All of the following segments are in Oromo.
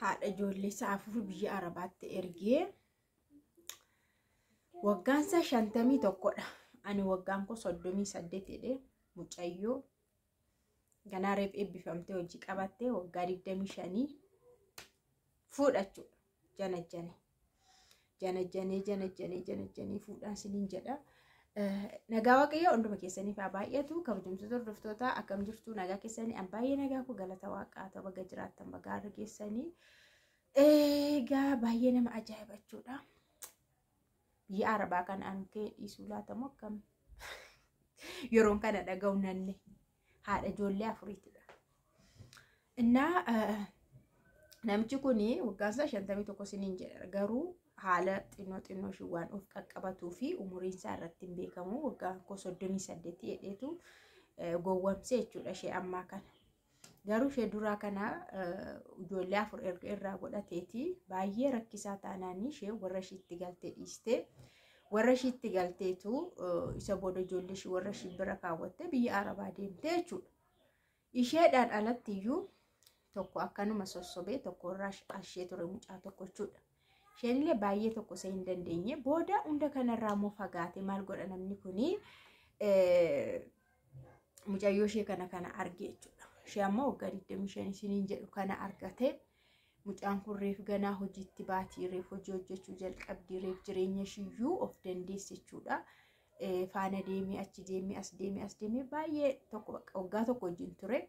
Haadha ijoollee isaa 4 biyya Arabaatti ergee waggaan isaa 51dha. Ani waggaan koo 38 jedhee mucayyoo ganaa reef eebbifamtee hojii qabattee waggaa 25 fuudhachuudha. Janajjane. Janajjanee janajjanee janajjanee fuudhaan siniin jedha. Nagaa Waaqayyoo hunduma keessaniif haa baay'atu. Kabajamtoota hordoftoota, akkam jirtu? Nagaa keessanii? An baay'ee nagaa koo, galata Waaqaa ta'u. Baga jiraattan, baga har'a geessanii. Egaa baay'ee nama ajaa'iba jechuudha. Biyya Arabaa kana an kee dhiisuu laatamu akkam? Yeroon kana dhaga'u nanne haadha ijoollee afuriitidha. Innaa namichi kun waggaan isaa 51 siniin jedha, garuu haala xinnoo xinnoo ishii waan of qaqqabatuu fi umuriin isaa irratti hin beekamu. Waggaan koo 38 jedheetu gowwamse jechuudha ishee ammaa kana. Garuu ishee duraa kana ijoollee 4 erga irraa godhateeti baay'ee rakkisaa taanaan ishee warra ishiitti galtee dhiiste. Warra ishiitti galteetu isa booda ijoollee ishii warra ishii bira kaawwattee biyya Arabaa deemte jechuudha. Isheedhaan alatti iyyuu tokko akkanuma sossobee tokko irraa ashee ture, mucaa tokko jechuudha. Isheen illee baay'ee tokko isa hin dandeenye. Booda hunda kanarraa immoo fagaate. Maal godha namni kuni? Mucayyoo ishee kana arge jechuudha. Ishee ammoo waggaa 25 isiniin jedhu kana argate. Mucaan kun reef ganaa hojiitti baatii, reef hojii hojjechuu jalqabdii, reef jireenya ishiiyyuu of dandeesse jechuudha. Faana deemee, achi deemee, as deemee, as deemee, baay'ee tokko waggaa tokko wajjin ture.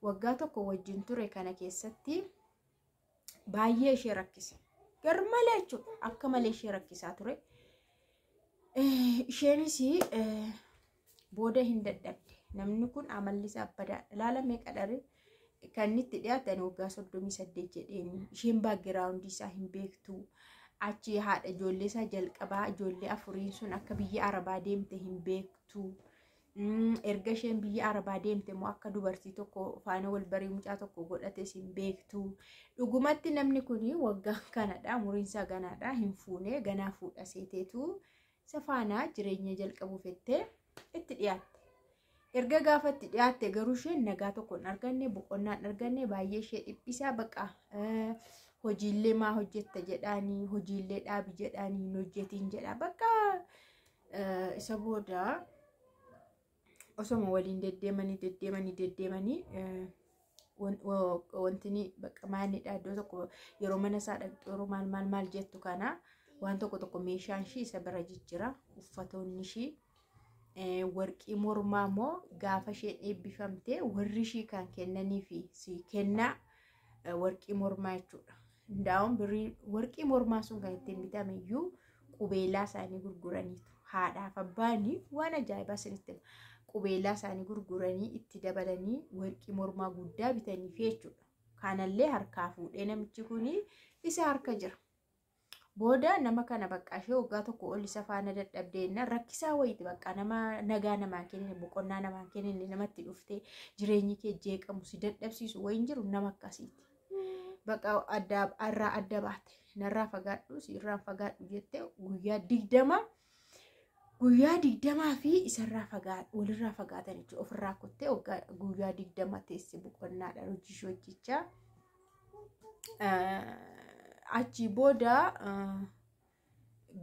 Waggaa tokko wajjin ture kana keessatti baay'ee ishee rakkise. Gar malee jechuudha. Akka malee ishee rakkisaa ture. Isheenis booda hin dadhabde. Namni kun amalli isaa badaadha. Ilaala, meeqa dharee kan inni itti dhiyaatan waggaa 38 jedheeni. Isheen background isaa hin beektu. Achi haadha ijoollee isaa jalqabaa ijoollee afuriin sun akka biyya Arabaa deemte hin beektu. Erga isheen biyya Arabaa deemte immoo akka dubartii tokko faana wal barii mucaa tokko godhates hin beektu. Dhugumatti namni kun waggaa kanadha. Umuriin isaa ganaadha. Hin fuune, ganaa fuudha seeteetu isa faana jireenya jalqabuuf jettee itti dhiyaatte. Erga gaafa itti dhiyaatte garuu isheen nagaa tokko hin arganne, boqonnaa hin arganne, baay'ee ishee dhiphisaa. Baqa hojiillee maa hojjetta jedhaanii, hojiillee dhaabi jedhaanii, hin hojjetiin jedha. Bakka isa booda osoma waliin deddeemanii deddeemanii deddeemanii wantini bakka maalidha, iddoo tokko yeroo mana isaa dhaqxu, yeroo maal maal maal jettu kana, waan tokko tokko meeshaan ishii isa bira jijjira, uffatoonni ishii, warqii mormaa immoo gaafa isheen eebbifamte warri ishii kan kennanii fi si kennaa warqii mormaa jechuudha. Ndaa'uun birrii warqii mormaa sun kan ittiin bitame iyyuu qubeelaa isaanii gurguraniitu. Haadhaaf abbaanii waan ajaa'ibaa isinitti hima. Qubeelaa isaanii gurguranii itti dabalanii warqii mormaa guddaa bitaniif jechuudha. Kanallee harkaa fuudhee namichi kun isa harka jira. Booda nama kana bakka ishee waggaa tokko ol isa faana dadhabdeenna rakkisaa wayiiti, bakka nama nagaa namaa kennine, boqonnaa namaa kennine, namatti dhuftee jireenyi kee jeeqamu, si dadhabsiisu wayiin jiru, nama akkasiiti. Bakka adda irraa adda baate, narraa fagaadhu, si irraan fagaadhu jettee guyyaa 20, guyyaa 20 fi isarraa fagaadhu walirraa fagaatan jechuudha. Ofirraa kuttee guyyaa 20 teesse boqonnaadhaan hojii ishee hojjechaa. Achi booda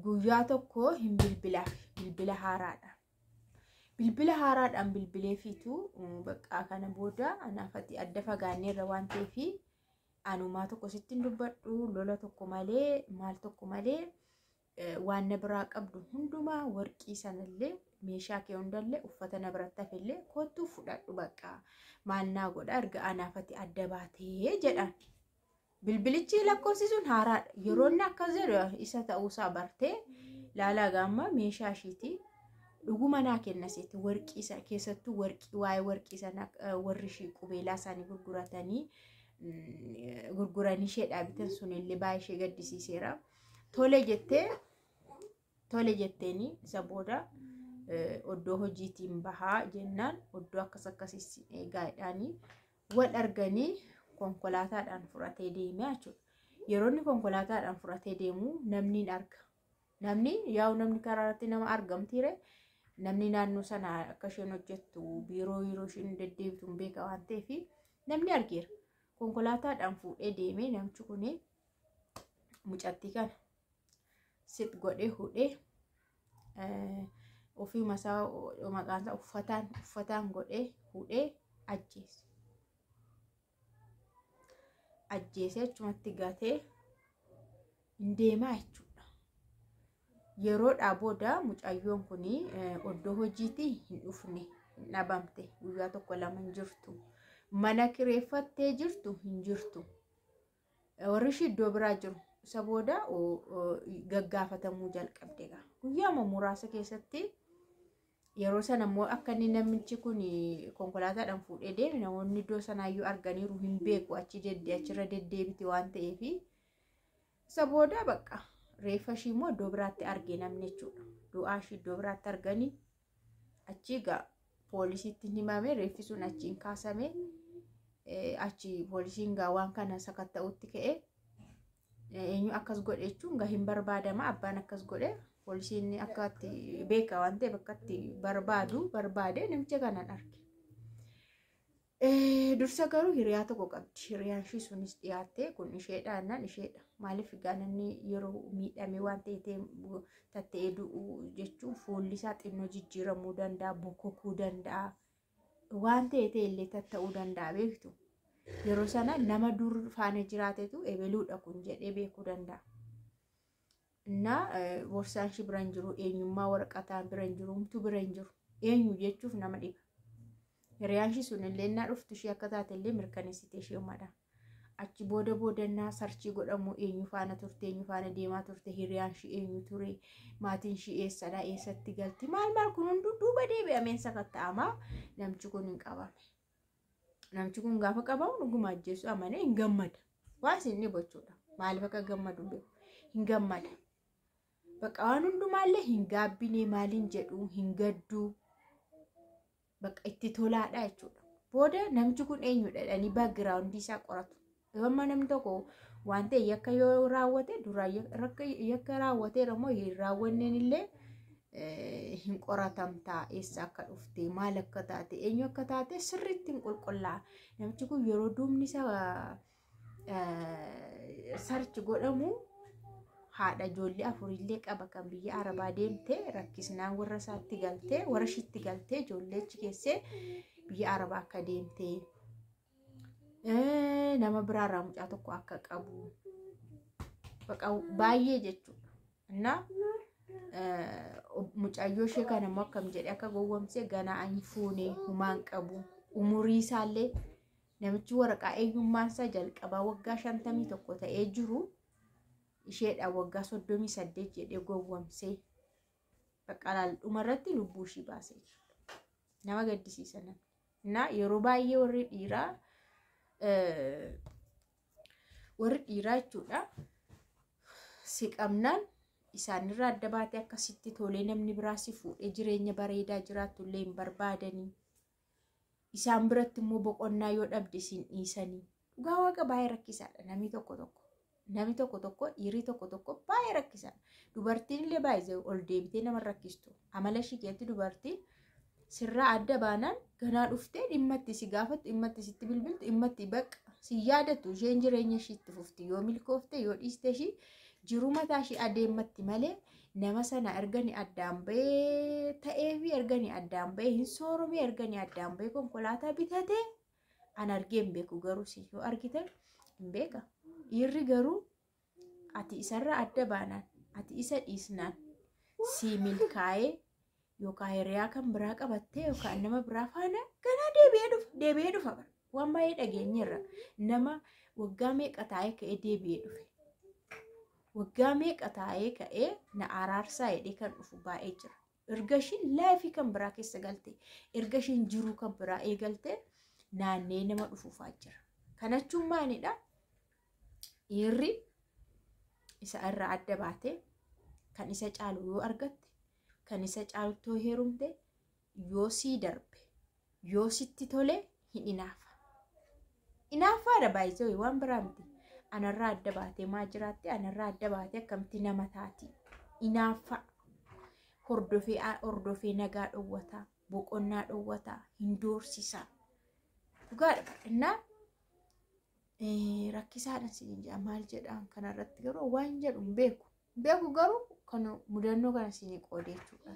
guyyaa tokko hin bilbilaaf, bilbila haaraadha. Bilbila haaraadhaan bilbileefiitu, bakka kana booda anaafati adda fagaanneerra waan ta'eef anumaa tokko sitti hin dubbadhu, lola tokko malee, maal tokko malee, waan na biraa qabdu hundumaa, warqii sanallee, meeshaa kee hundallee, uffata na biratti hafellee kottuu fudhadhu, bakka maal naa godha erga anaafati adda baatee jedhaan. Bilbilichi lakkoofsi sun haaraadha. Yeroo inni akkas jedhu isa ta'uusaa bartee laalaa gaamma meeshaa ishiiti. Dhuguma naa kenna seeti, warqii sana keessattuu, warqii, waa'ee warqii sana warri ishii qubeelaa isaanii gurguratanii gurguranii isheedhaa bitan sunillee baay'ee ishee gaddisiiseera. Tole jettee, tole jetteeni isa booda oddoo hojiitiin bahaa jennaan oddoo akkas akkasii eegaadhaanii wal arganii konkolaataadhaan fudhatee deemee jechuudha. Yeroo inni konkolaataadhaan fudhatee deemu namni hin arga. Namni yaa'u, namni karaa irratti nama argamtiire, namni naannoo sana akka isheen hojjettu, biiroo yeroo isheen deddeebitu hin beeka waan ta'eef namni argeera. Konkolaataadhaan fuudhee deemee namichi kun mucattii kana sit godhee hudhee ofiima isaa maqaan isaa uffataan godhee hudhee ajjeese. Ajjeesee achumatti gatee hin deemaa jechuudha. Yeroodhaa booda mucayyoon kun oddoo hojiitii hin dhufne, hin dhabamte, guyyaa tokko lama hin jirtu. Mana kireeffattee jirtu hin jirtu. Warri ishii iddoo biraa jiru. Isa booda gaggaafatamuu jalqabde egaa. Guyyaama muraasa keessatti yeroo sana immoo akka inni namichi kun konkolaataadhaan fuudhee deeme namoonni iddoo sanaayyuu arganiiru hin beeku, achi achirra deddeebiti waan ta'eef. Isa booda bakka reeffa ishii immoo iddoo biraatti arge namni jechuudha. Du'aa ishii iddoo biraatti arganii achi egaa poolisiitti himame, reeffi sun achiin kaasame, achi poolisiin gaa waan kana sakatta'utti ka'e. Eenyu akkas godhe jechuun gaa hin barbaadama, abbaan akkas godhe poolisiin akka itti beeka waan ta'eef akka itti barbaadu barbaade namicha kanaan arge. Dursa garuu hiriyaa tokko qabdi. Hiriyaan ishii sunis dhiyaattee kun isheedha jennaan isheedha. Maaliif egaa namni yeroo miidhame waan ta'e tatta'ee du'u jechuun fuulli isaa xinnoo jijjiiramuu danda'a, bokokuu danda'a. Waan ta'e ta'e illee tatta'uu danda'a beektu. Yeroo sana nama dur faana jiraatetu ebeluudha kun jedhee beekuu danda'a. Innaa borsaan ishii bira hin jiru, eenyummaa waraqataan bira hin jiru, homtuu bira hin jiru. Eenyu jechuuf nama dhiba. Hiriyaan ishii sun illee innaa dhuftu ishii akka taate illee mirkaneessite ishee umadha. Achi booda boodannaa search godhamu, eenyu faana turte, eenyu faana deemaa turte, hiriyaan ishii eenyu ture, maatiin ishii eessadha, eessatti galti, maal maal kun hunduu duuba deebi'ameen sakatta'amaa namichi kun hin qabame. Namichi kun gaafa qabamu dhuguma ajjeessu amanee hin gammada. Waan isin dhibu jechuudha. Maaliif akka gammadu hin beeku. Hin gammada. Bakka waan hundumaallee hin gaabbine, maaliin jedhu hin gadduu. Bakka itti tolaadha jechuudha. Booda namichi kun eenyudha jedhanii background isaa qoratu. Amma namni tokko waan ta'e yakka yoo raawwate, duraan yakka raawwateera immoo hin raawwanneen illee hin qoratamtaa, eessa akka dhufte, maal akka taate, eenyu akka taate sirriitti hin qulqullaa'a. Namichi kun yeroo duubni isaa search godhamu haadha ijoollee afurillee qaba, kan biyya Arabaa deemte rakkisnaan warra isaatti galtee, warra ishiitti galtee, ijoollee achi keessee biyya Arabaa akka deemte, nama biraarraa mucaa tokko akka qabu baay'ee jechuudha. Innaa mucayyoo ishee kana immoo akkam jedhee akka gowwomsee ganaa hin fuune, humaan qabu, umurii isaallee namichi waraqaa eenyummaan isaa jalqabaa waggaa 51 ta'ee jiru isheedha waggaa 38 jedhee gowwomsee bakka dhumarratti lubbuu ishii baasee jechuudha. Nama gaddisiisa namni. Innaa yeroo baay'ee warri dhiiraa jechuudha si qabnaan isaanirraa adda baatee akkasitti tolee namni biraa si fuudhee jireenya bareedaa jiraattu illee hin barbaadanii. Isaan biratti immoo boqonnaa yoo dhabde isin dhiisanii. Dhugaa Waaqa baay'ee rakkisaadha namni tokko tokko. Namni tokko tokko, dhiirri tokko tokko baay'ee rakkisaadha. Dubartiin illee baay'ee ol deebitee nama rakkistu. Amala ishii keessatti dubartiin sirraa adda baanaan ganaa dhuftee dhimma itti si gaafattu, dhimma itti sitti bilbiltu, dhimma itti baqa si yaadattu, isheen jireenya ishii itti fufti. Yoo milkoofte, yoo dhiiste, ishii jiruu mataa ishii adeemmatti malee nama sana ergani addaan bahee ta'ee fi ergani addaan bahee hin soorome, ergani addaan bahee konkolaataa bitate an argee hin beeku, garuu si yoo argitan hin beeka. Dhiirri garuu ati isarraa adda baanaan, ati isa dhiisnaan, si milkaa'ee yookaan hiriyaa kan biraa qabattee yookaan nama biraa faana ganaa deebi'ee dhufa, deebi'ee dhufa. Waan baay'ee dhageenyerra, nama waggaa meeqa taa'ee ka'ee deebi'ee dhufe. Waggaa meeqa taa'ee ka'ee na araarsaa jedhee kan dhufu baay'ee jira. Erga ishiin life kan biraa keessa galte, erga ishiin jiruu kan biraa eegalte naannee nama dhufuufaa jira. Kana jechuun maalidha? Dhiirri isa irraa adda baatee kan isa caalu yoo argatte, kan isa caalutti yoo heerumte, yoo sii darbe, yoo sitti tole hin inaafa. Inaaffaadha baay'isee, waan biraa miti. Anarraa adda baatee maa jiraatte? Anarraa adda baatee akkamitti nama taati? Inaaffaa. Hordofee hordofee nagaa dhowwataa, boqonnaa dhowwataa, hin doorsisa. Dhugaadha. Innaa Rakkisaadhaan siin jedha maal jedhaan kanarratti garuu waan jedhu hin beeku. Hin beeku garuu kan mudannoo kana siin qoode jechuudha.